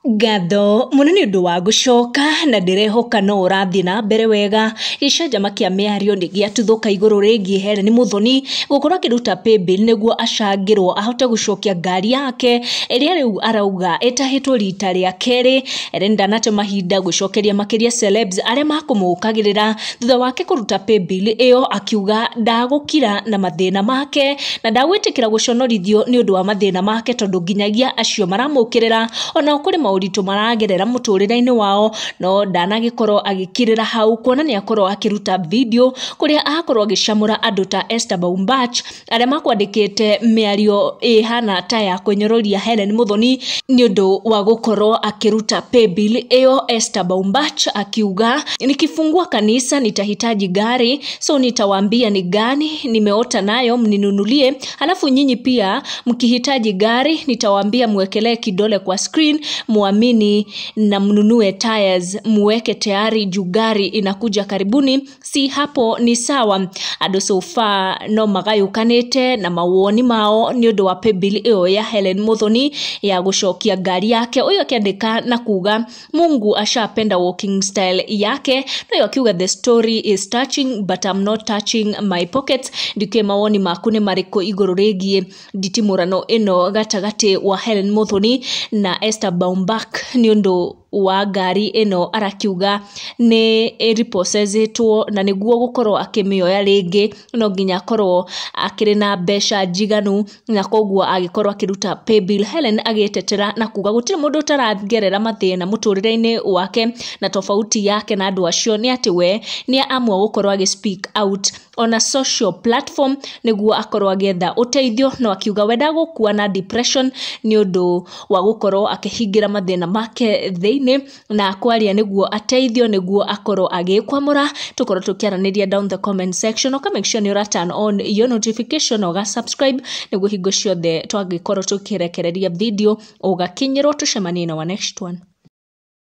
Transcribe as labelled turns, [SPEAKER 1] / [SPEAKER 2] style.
[SPEAKER 1] Ngatho mũno nĩ ũndũ wa gũcoka na ndĩrehoka no ũrathiĩ na mbere wega. Gĩcanjama kĩa mĩario nĩ gĩatuthũka igũrũ rĩgiĩ Hellen Muthoni gũkorwo akĩruta paybill nĩguo acangĩrwo ahote gũcokia ngari yake ĩrĩa rĩu arauga ĩtahĩtwo rita rĩa kerĩ. Hellen ndanate mahinda gũcokeria makĩria celebs arĩa makũmũkagĩrĩra thutha wake kũruta paybill ĩyo, akiuga ndagũkira na mathĩna make na ndagwĩtĩkĩra gũconorithio nĩ ũndũ wa mathĩna make tondũ nginyagia acio maramũkĩrĩra onao kũrĩ maũritũ maragerera mũtũrĩre-inĩ wao, no ndanagĩkorwo agĩkirĩra hau kuona nĩ akorwo akĩruta video kũrĩa akorwo agĩcamũra andũ ta Esther Baumbach arĩa makwandĩkĩte mĩario ĩhana ta ya kũnyũrũria Hellen Muthoni nĩ ũndũ wa gũkorwo akĩruta paybill ĩyo. Esther Baumbach akiuga, nikifungua kanisa nitahitaji gari, so nitawaambia ni gani nimeota nayo mninunulie, halafu nyinyi pia mkihitaji gari nitawaambia mwekelee kidole kwa screen muamini na mnunue tires muweke tayari juu gari inakuja karibuni, si hapo ni sawa. Andũ so far no magayũkanĩte na mawoni mao nĩ ũndũ wa paybill ĩyo ya Hellen Muthoni ya gũcokia ngari yake. Ũyũ akĩandĩka na kuga Mungu ashapenda walking style yake, nayo akiuga the story is touching but I'm not touching my pockets. Ndikĩũĩ mawoni maku nĩ marĩkũ igũrũ rĩgiĩ nditimũrano ĩno gatagatĩ wa Hellen Muthoni na Esther Baumbach nĩ ũndũ wa ngari ĩno arakiuga nĩ ĩrepossessĩtwo na nĩguo gũkorwo akĩmĩoya rĩngĩ no nginya akorwo akĩrĩ na mbeca njiganu na koguo agĩkorwo akĩruta paybill. Hellen agĩtetera na kuga gũtirĩ mũndũ ũtaragerera mathĩna mũtũrĩre-inĩ wake na tofauti yake na andũ acio nĩ atĩ we nĩ amua gũkorwo agĩ speak out on a social platform nĩguo akorwo agĩetha ũteithio, no akiuga we ndagũkua na depression nĩ ũndũ wa gũkorwo akĩhingĩra mathĩna make thĩinĩ na kwaria nĩguo ateithio nĩguo akorwo agĩkwamũra. Tũkorwo tũkĩaranĩria down the comment section, ũka make sure nĩ ũra turn on your notification ũga subscribe nĩguo hingo ciothe twangĩkorwo tũkĩrekereria video ũgakinyĩrwo. Tũcemanie na wa next one.